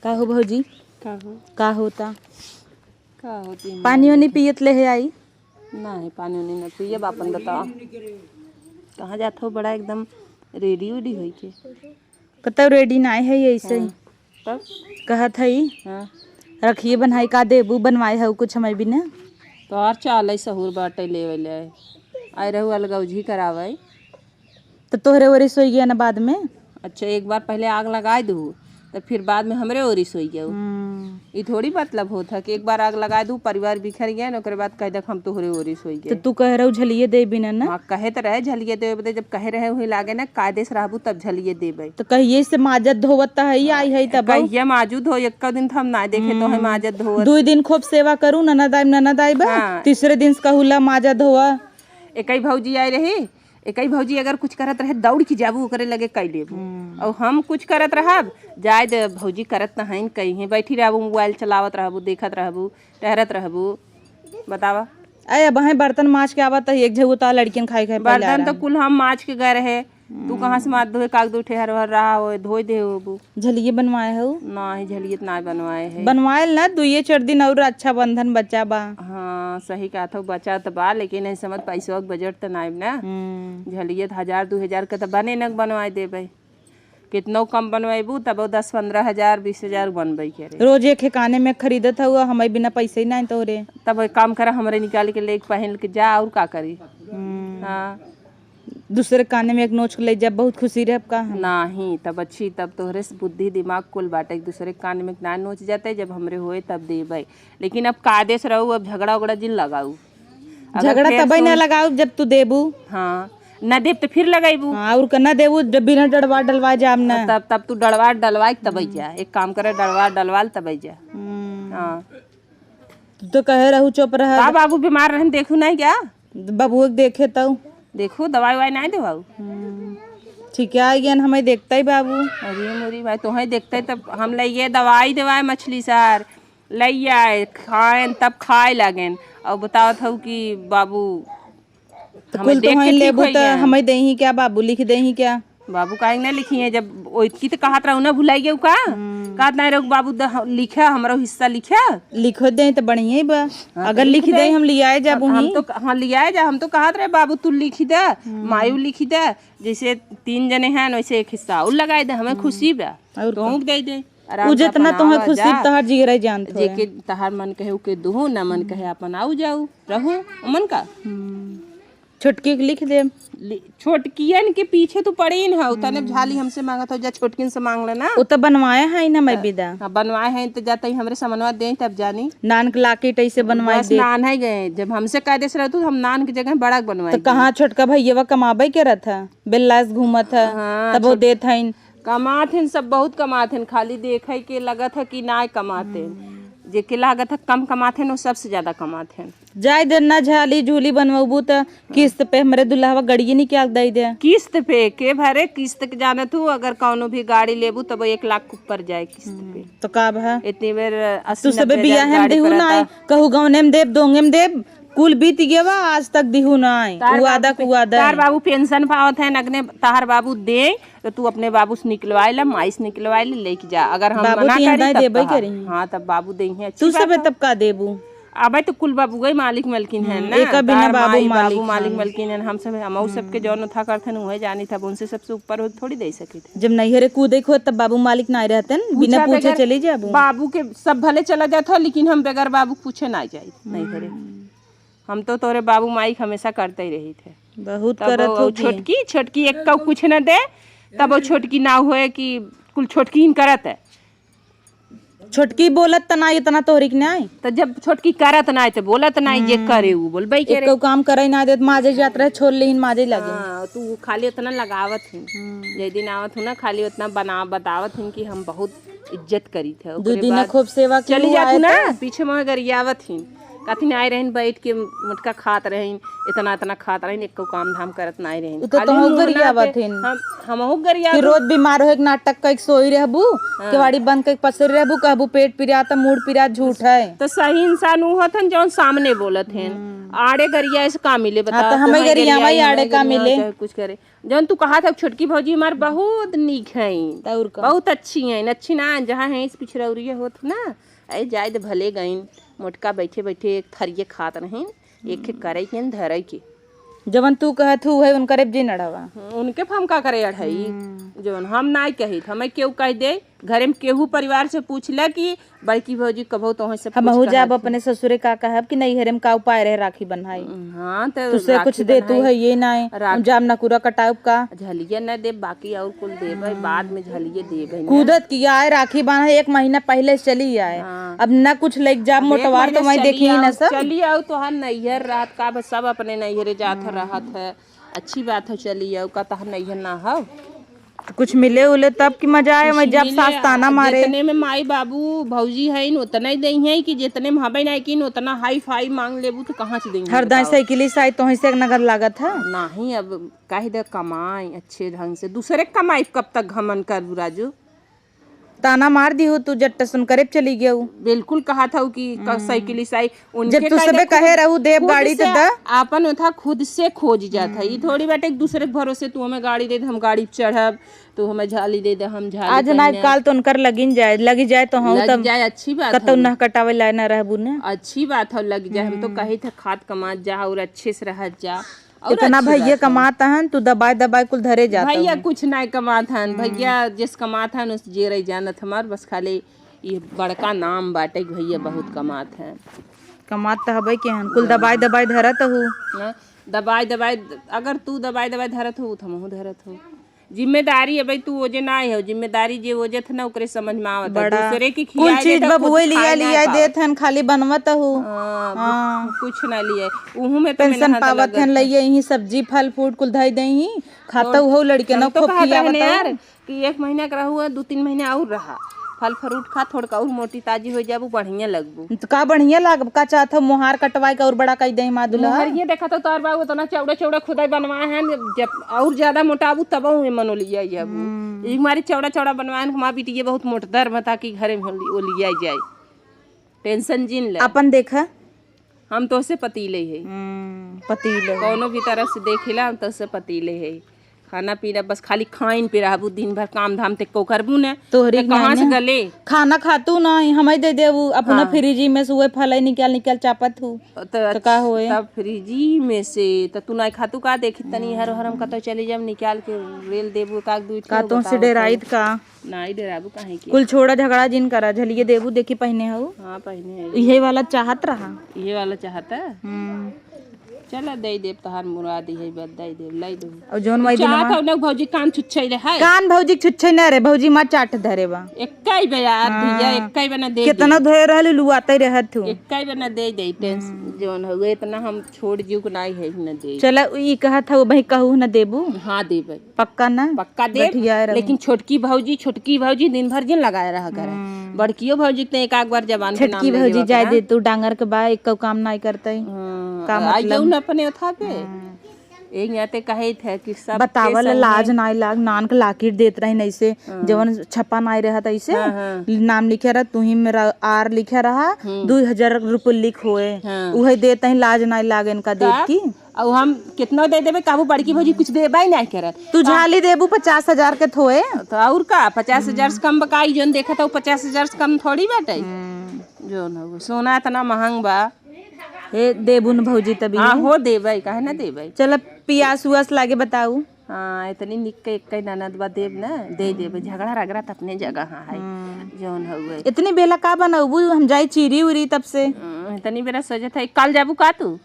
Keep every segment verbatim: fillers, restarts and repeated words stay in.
का हो भौजी? का हो? का होता? का होती है? पानी वानी पियत लेहे आई? नहीं, पानी वानी ना पियब। आपन बताओ, कहाँ जात हो? बड़ा एकदम रेडी उडी होई के। कतौ रेडी नाय है, ऐसे ही। हाँ, तब? कहत हई, हाँ। रखिए बनाई का देबू, बनवाए हऊ कुछ हमें बिना? तोहार चाल है, सहूर बाटे लेवे ले। आए रहू अलगौजी करावे। तो तोहरे ओरी सोई गया ना बाद में। अच्छा, एक बार पहले आग लगाए दू, तो फिर बाद में हमरे ओरी सोई गया। हम्म। ई थोड़ी मतलब होत है कि एक बार आग लगाए दू, परिवार बिखर गया ना, ओकरे बाद कह दे हम तोहरे ओरी सोई तो गए। तू कह रहू झलिए दे बिना ना? हाँ, कहे तो रहे झलिए दे बदे, जब कहे रहे वही लागे ना, कायदे से रहबू तब झलिए देबे। तो कहिए से माजत धोवत तो है ही, आई है तब। कहिए माजू धो, एक दिन तो हम ना देखे तो है हम्म। माजत धोवत। दुई दिन खूब सेवा करू, ननद आइब, ननद आइब, हाँ। तीसरे दिन से कहूला माजा धोवा। एकई भौजी आई रही, एकई भौजी अगर कुछ करत रहे, दौड़ के जाबू ओकरे लगे कई लेबू। हम्म। और हम कुछ करत रहब, जाए दे भौजी, करत त हईन, कहीं बैठी रहबू, मोबाइल चलावत रहबू, देखत रहबू, टहरत रहबू। बतावा। अरे, अब हैं बर्तन माज के आवत है, एक झगुता लड़कियन खाए खाए पहले बर्तन तो आराम। कुल हम माज के गए रहे, तू कहाँ से हम्म। माज धोए, काग दो ठेहर हर रहा हो, धोए दे होबू। झलिए बनवाए हो? नाही, झलिए त ना बनवाए है। बनवाए ना, दुइये चार दिन और रक्षाबंधन बचा बा। हाँ, सही कहत हो, बचा त बा, लेकिन ऐसे मत पैसवा के बजट त नाइब ना। हम्म। झलिए त हजार दू हजार के त बने न बनवाए देबे। कितनो कम बनवाइबू, तब दस पन्द्रह हजार, बीस हजार बनबे करे। रोज एक काने में खरीदत हुआ, हमें बिना पैसे ही नाई तोरे। तब एक काम करा, हमरे निकाल के लेके पहन के जा, और का करी? हम्म। हाँ। दूसरे काने में एक नोच के ले जब बहुत खुशी रहे, अब का हम? नाही, तब अच्छी, तब तोहरे से बुद्धि दिमाग कुल बाटे, एक दूसरे काने में ना नोच जाते, जब हमरे होए तब देबे। लेकिन अब कायदे से रहू, अब झगड़ा उगड़ा जिन लगाऊ। अगर झगड़ा ढेर तबे ना सुन लगाऊ जब तू देबू। हाँ, ना देब तो फिर लगाईबू। हाँ, और का ना देबू जब बिना डरवा डलवा जाम ना। तब, तब तू डरवा डलवा के तबे जा, एक काम करे, डरवा डलवा ले तबे जा। हम्म। हाँ। तू तो कहे रहू चुप रह। का बाबू बीमार रहन, देखू नहीं क्या? बाबू के देखे तो। देखू, दवाई वाई नहीं देवाऊ? हम्म। ठीक है, आ गया हमें देखता ही बाबू। अरे मोरी भाई, तोहे देखते तब हम लइए दवाई देवाए मछली सार, लइए आए, खाएन तब खाए लागेन। और बतावत हऊ कि बाबू तो हमें कुल देख के तोहे ठीक लेबू होई त गया। हमें देही क्या, बाबू लिख देही क्या? बाबू काहे ना लिखी है, जब ओइतकी तो कहत रहू ना, भुलाई गयू का? हम्म। कहत नहीं रहू, "बाबू द-, ह-, लिखा, हमरो हिस्सा लिखा।" लिखो दे तो बढ़िया ही बा। हाँ, अगर तो लिख लिख दे, दे। हम लियाए जाबू हम ही। तो, हाँ, लियाए जा, हम तो कहत रहे, "बाबू तू लिख दे, हम्म। मायू लिख दे।" जैसे तीन जने हैं, वैसे एक हिस्सा और लगाए दे, हमें हम्म। खुशी बा। और तो का? हम दे दे। आराम उ से जितना अपन तोहे आवा खुशी जा। तोहार जिगरा जानत होए। जेके तहार मन कहे, ओके दुहू, ना मन हम्म। कहे, अपन आऊ जाऊ, रहू, उमन का? हम्म। छोटकी के लिख देब। लि-, छोटकियन के पीछे तू पड़ीन हऊ, तने हम्म। झाली हमसे मांगत हऊ, जा छोटकिन से मांग लेना। उ त बनवाए है ना मैं हाँ, बिदा। हाँ, बनवाए है त जाता ही हमरे समनवा दे तब जानी। नान के लाकेट ऐसे बनवाए बस दे। नान है गए, जब हमसे कायदे से रहतू, हम नान के जगह बड़ा बनवाए तो दे। कहाँ छोटका भैया कमाबे के रहत है, बेल्लास घूमत है, हाँ, तब वो छोट- देत हईन। कमात हन सब, बहुत कमात हन, खाली देखे के लगत है कि नाय कमात हन। हम्म। जेके लागत है कम कमात हन, वो सबसे ज्यादा कमात हन। जाए दे ना, झाली झूली बनवाबू त किस्त पे हमरे दुल्हवा गड़िए निकाल दे दे। किस्त पे के भरे? किस्त के जानत हूँ, अगर कौनो भी गाड़ी लेबू तब एक लाख ऊपर जाए किस्त पे। हम्म, तो का भा? इतनी बेर अस्सी तू सबे नब्बे हजार बियाहे में गाड़ी देहू पड़ता। ना, कहू गौने में देब, दोंगे में देब, कुल बीत गया बा, आज तक दिहू ना आए। तार वादा बाबू पे-, कुवादा तार है। बाबू पेंशन पावत है, नगने तार बाबू दे, तो तू अपने बाबू से निकलवाए ला, माई से निकलवाए ले, लेके जा। अगर हम बाबू मना तो यहाँ करी, दाई तब देबे कहा। करी। हाँ, तब बाबू दे हैं, अच्छी तू बात सबे है। तब का देबू? अबे तो कुल बाबू गई मालिक मलकिन है हम्म, ना, एक बिना तार बाबू माई, मालिक बाबू मालिक हन। मलकिन है, हम सब, हम सबके हम्म। जौन उठा करते हैं, वही जानी था, अब उनसे सबसे ऊपर हो, थोड़ी दे सके थे। जब नैहरे कूदे को, तब बाबू मालिक ना रहते हैं, बिना पूछा पूछे बगैर चली जाबू। बाबू के सब भले चला जाता, लेकिन हम बगैर बाबू के पूछे ना जाए नैहरे। हम्म। हम तो तोरे बाबू माई के हमेशा करते ही रही थे। बहुत तब करत वो होती। छोटकी, छोटकी एक कौ कुछ न दे, तब वो छोटकी ना होए कि कुल छोटकी ही करत है। छोटकी बोलत त ना इतना तोहरी के नाई। तो जब छोटकी करत ना, तो बोलत ना, जे हम्म। करे, वो बोलबे करे। एक कौ काम करे ना देत, माजे जात रहे, छोड़ लेहिन, माजे लगे। हाँ, तू खाली इतना लगावत ही। हम्म। जे दिन आवत हूँ ना, खाली उतना बना, बतावत ही कि हम बहुत इज्जत करी थे। दू ओकरे दिन बाद खूब सेवा की चली हुआ जात है ना, तो। पीछे में गरियावत ही। कथिन आए रहन बैठ के मोटका खात रहन, इतना, इतना खात रहन, एको काम धाम करत नाई रहन। उ तो खाली तोहू नून गरियावत नाते। हन। हम, हमहू गरियावत कि रोज बीमार होए के नाटक कइके सोई रहबू, हाँ। केवाड़ी बंद कइके पसरी रहबू, कहबू पेट पिरात, मूड़ पिरात, झूठ है। तो सही इंसान उ होत हन जौन सामने बोलत हन। हम्म। आड़े गरिया से का मिले, हाँ, बताओ, तो हमें तोहरे गरिया गरिया, में हमें आड़े का गरिया, मिले? चाहे कुछ करे। जौन तू कहा था, छोटकी भौजी हमार बहुत नीक हैं, तो और का? बहुत अच्छी हैं, अच्छी ना, जहाँ हैं इस पिछड़ौरिये होत ना, अरे जाए दे, भले गईन, मोटका बैठे बैठे एक थरिये खात रहीन, एक एक करे के न धरे के। जवन तू कहत हू, उहे उनकरे जी नड़वा। हम्म, उनके हम का करे अढ़ाई? हम्म। जवन हम नाई कहित, हमें केहू कह दे, घरे में केहू परिवार से पूछ ले कि बड़की भौजी कबहू तोहे से पूछ हमहू के जाब कहत अपने ससुरे का कहब कि नैहरे में का उपाय रहे राखी बन्हाई। हाँ, तो तुसे राखी कुछ दे तू बन्हाई। है ये नाई। राखी जाब नकुरा कटाउब का। झलिया न देब, बाकी और कुल देबै, बाद में झलिये देबै ना। कूदत कि आए राखी बन्हाई, एक महीना पहिले से चली आए। हाँ। अब न कुछ लेके जाब अब एक मोटवार तो महीना वहीं से देखी चली ही ना आओ, सब। चली आओ, तोहार नैहर रात का, अब सब अपने नैहरे जात रहत है। अच्छी बात है, चली आओ, का तोहार नैहर ना हो? तो कुछ मिले उले तब की मजा आए, कुछ मैं जब मिले, सास ताना मारे। जितने में माई बाबू भौजी हईन, उतना ही देई हैं कि जितने में हबे ना किन, उतना हाई फाई मांग लेबू तो कहाँ से देई हैं, हर दाई बताओ? साइकिल ही साई तोही से एक नगद लागत है। नहीं, अब काहे दे कमाई अच्छे ढंग से, दूसरे के कमाई कब तक घमन करबू राजू? ताना मार दिहू तू, जट्टा सुन करे चली गयू। बिल्कुल कहा था कि क-, हम्म। साइकिल ही साई उनके जब तू काहे सबे दे कहे खुद, रहू, "देब खुद गाड़ी से तो द।" आपन उठा खुद से खोज जात है। ई हम्म। थोड़ी बाटे एक दूसरे के भरोसे तू हमें गाड़ी दे दे, हम गाड़ी पे चढ़ब, तू हमें झाली दे दे, हम झाली आज ना पहने। काल तो उनकर लगिन जाए, लगी जाए तो हम लग तब जाए, अच्छी बात कतौ है। नह कटावे लाए ना रहबू ने। अच्छी बात है, लग जाए। हम तो हम्म। कही थे खात कमात जा और अच्छे से रहत जा। और इतना अच्छी भैया बात है। कमात हन, तू दबाए दबाए कुल धरे जात भैया हूँ। कुछ ना कमात हन, हम्म। भैया जिस कमात हन उस जे रही जानत हमार, बस खाली ये बड़का नाम बाटे कि भैया बहुत कमात हैं। कमात त हबे के हन, कुल दबाई दबाई धरत हू। ना, दबाई दबाई, अगर तू दबाई दबाई धरत हो, तो हमहू धरत हो। जिम्मेदारी अब तू ओजे ना हो, जिम्मेदारी जे ओजे थ ना ओकरे समझ में आवत है। बड़ा। दूसरे के कुल खियाए चीज देता, खुद बबुए लिया खाए ना लिया पावत। देत हन, खाली बनवत हू। हाँ, हाँ। कुछ ना लिए, उहू में तो पेंशन मेहनत पावत लगत हन, है। लइए यही सब्जी फल फ्रूट कुल धई दे ही, खाता तोड़-, उहो लड़के हम ना तो खूब कहत खियावत रहने हू। यार, कि एक महीना के रहू, दू तीन महीना और रहा, फल फ्रूट खा, थोड़का और मोटी ताजी हो जाबू, बढ़िया लगबू। तो का बढ़िया लागब, का चाहत हो, मोहार कटवाए के और बड़ा कई दे माँ दुल्हा? मोहरिये देखा तो तोर बाबू उतना चौड़ा चौड़ा खुदाई बनवाए हैं, जब और ज्यादा मोटाबू तब उ मनो लिया जाबू। हम्म। एक मारी चौड़ा चौड़ा बनवाए हैं, माँ बिटिये बहुत मोटदर बता कि घरे में हम ओलिया जाए। टेंशन जिन ले। अपन देखा। हम तोहसे पतीले है। हम्म, पतीले है। कौनो भी तरह से देखिला, हम तोहसे पतीले है। खाना पीना बस खाली खाइन पे रहबू, दिन भर काम धाम ते को करबू ने। तोहरी तो कहाँ से गले? खाना खातू ना, हमें दे देबू, अपना हाँ। फ्रिजी में से उहे फलई निकाल निकाल चापत हूँ। तो तो का होए? तब फ्रिजी में से तो तू ना खातू का, देखी तनी हर हर हम कतौ चली जाब, निकाल के रेल देबू, का दू का ठो तोहसे बताओ डेराइत तो। का? नाई डेराबू काहे के? कुल छोड़ा झगड़ा जिन करा, झलिये देबू, देखी पहिने हऊ। हाँ, पहिने है। इहे वाला चाहत रहा। इहे वाला चाहता? हम्म। चला, दे देब, तहार मुराद इहे बा, दे देब, लाई देब। और जौन तू माई चाहत दिनवा हऊ ना, भौजी कान छुच्छे रहे। कान भौजी छुच्छे ना रे, भौजी माँ चाट धरे बा। एक्का ही बे यार, हाँ। भैया, एक्का ही बना दे केतना दे। धोए रहलू, लुआते रहत हूँ। एक्का ही बना दे दे, टेंशन हम्म। जौन हऊ, इतना हम छोड़ जीव को नाई है, न दे। चला, ई कहत हऊ, भाई कहू न देबू। हाँ, देबे। पक्का ना? पक्का देब, गठियाए रहो। लेकिन छोटकी भौजी, छोटकी भौजी दिन भर जिन लगाए रहा करे। हम्म। बड़कियो भौजी ते एक आध बार जबान के नाम छोटकी ले भौजी लेवा जाए करा। दे, तू डांगर के बा, एक काम नाई करते। हम्म, का आई मतलब? जाऊ ना अपने ओथा पे। हम्म। एक यहाँ ते कहे थे कि सब बतावल के संग लाज में नाई लाग, नान के लाकिर देत रही नहीं से, हम्म। जवन छपा नाई रहत ऐसे, हाँ, हाँ। नाम लिखे रहा, तू ही मेरा आर लिखे रहा, हम्म। दू हजार रुपये लिख होए, हाँ। उहे देत ही लाज नाई लाग इनका देख का? की। अउ हम केतनो दे देबे, काबू बड़की भौजी कुछ देबे ही नाहीं करत। तू झाली देबू पचास हजार के थोए। तो और का, पचास हजार से कम बकाई, जौन देखत हऊ, पचास हजार से कम थोड़ी बाटे। हम्म। जौन हऊ, सोना इतना महंग बा। हे देबू न भौजी तभी हाँ, न। हो देबे, काहे ना देबे। चल, पियास उआस लागे बताऊ। हाँ, इतनी निक के एक ननद बा, देब ना, दे देबे। झगड़ा रगड़ा त अपने जगह हाँ है, हम्म। जौन हउए। इतनी बेला का बनउबू, हम जाई चीरी उरी तब से। हम्म, इतनी बेला सोचत है, कल जाबू का तू?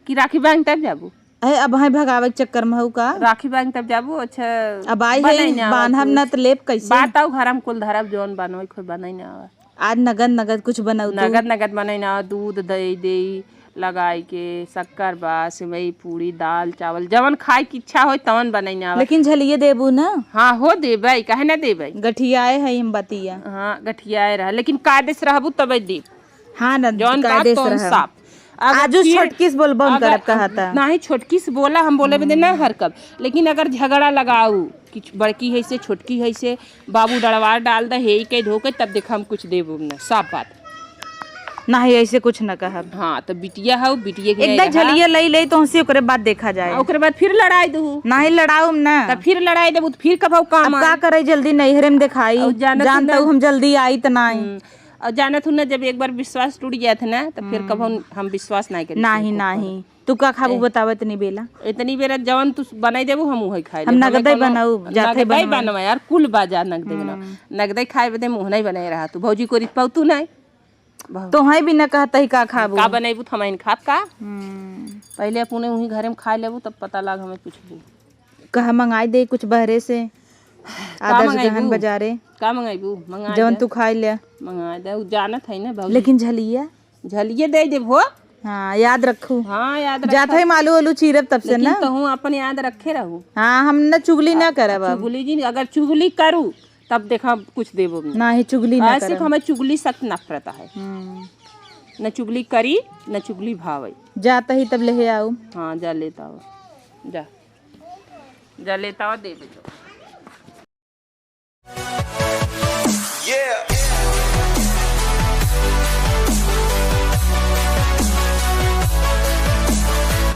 कि राखी बांध तब जाबू? अहे, अब हैं भगावे के चक्कर में हऊ का? राखी बांध तब जाबू, अच्छा, अब आई है, बनाई ना आवा बांधब कुछ। ना त लेब कैसे? बात आऊ घर में कुल धरब, जौन बनवे खोई बनाई ना आवा। आज नगद नगद कुछ बनऊ तू। नगद नगद बनाई ना आवा, दूध दे दे लगाई के, शक्कर बा, सेवई, पूरी, दाल, चावल, जवन खाए की इच्छा होई तवन बनाई ना आवा। लेकिन झलिए देबू ना? हाँ हो देबे, काहे ना देबे? गठियाए है हम बतिया। हाँ, गठियाए रहा, लेकिन कायदे से रहबू तबे देब। हाँ ना, जौन बात कायदे से तौन रहब। साफ। अगर आजू फिर छोटकी से बोलबो हम अगर करब कहता। नाही, छोटकी से बोला, हम बोले बदे ना हरकब, लेकिन अगर झगड़ा लगाऊ कि बड़की है से, छोटकी है से, बाबू डड़वा डाल दे, हे के धोके, तब देख हम कुछ देबो ना, साफ बात। नाही, ऐसे कुछ न कहब। हाँ, तो बिटिया हउ, बिटिया के एकदम नहीं रहा। झलिया लई लई तो हंसी, ओकरे बाद देखा जाए। आ, ओकरे बाद फिर लड़ाई दू। नाही लड़ाउम ना। तब फिर लड़ाई देबू तो फिर कबहू काम अब का आई। करे, जल्दी नैहरे में देखाई। और जानत जानता ना। हूँ हम जल्दी आई त नाही। हम्म, और जानत हूँ ना, जब एक बार विश्वास टूट जात है ना, तो फिर हम्म। कबहू हम विश्वास नहीं करी। नाही, किसी के ऊपर। नाही। तू का खाबू ए। बतावा इतनी बेला? इतनी बेला जवन तू बनाई देबू, हम उहे खाई हम लेब। हमें नगदे कोनो बनाऊ, जाते नगदे बनाऊ। बनवा यार, कुल बाजार नगदे बनाऊ। हम्म। नगदे खाए बदे मुँह नहीं बनाए रहा तू। भौजी को रित पाऊ तू नहीं। बहुत। तोहई भी न कहत ही का खाबू? का बनैबू त हमइन खाब का? हम्म। पहिले अपने उही घरे में खाए लेबू, तब पता लाग हमें पूछबू। कहा मंगाई दे कुछ बहरे से, का आदर्श मंगाइबू? गहन बाजारे। का मंगाइबू? मंगाई जवन दे। तू खाई ले। मंगाई दे, उ जानत है ना भौजी। लेकिन झलिया? झलिया दे देबो। हाँ, याद रखू। हाँ, याद जात रखब। है आलू, आलू चीरब तब से लेकिन ना। तहूँ अपन याद रखे रहू। हाँ, हम न चुगली ना करब अब। चुगली जी, अगर चुगली करू, तब देखा कुछ देबो भी। नाही, चुगली ना ऐसे करब। हमें चुगली सख्त नफरत है। हम्म। न चुगली करी, न चुगली भावे। जात ही तब लेहे आऊ। हाँ, जा लेता हो। जा। जा लेता हो, देबे तो।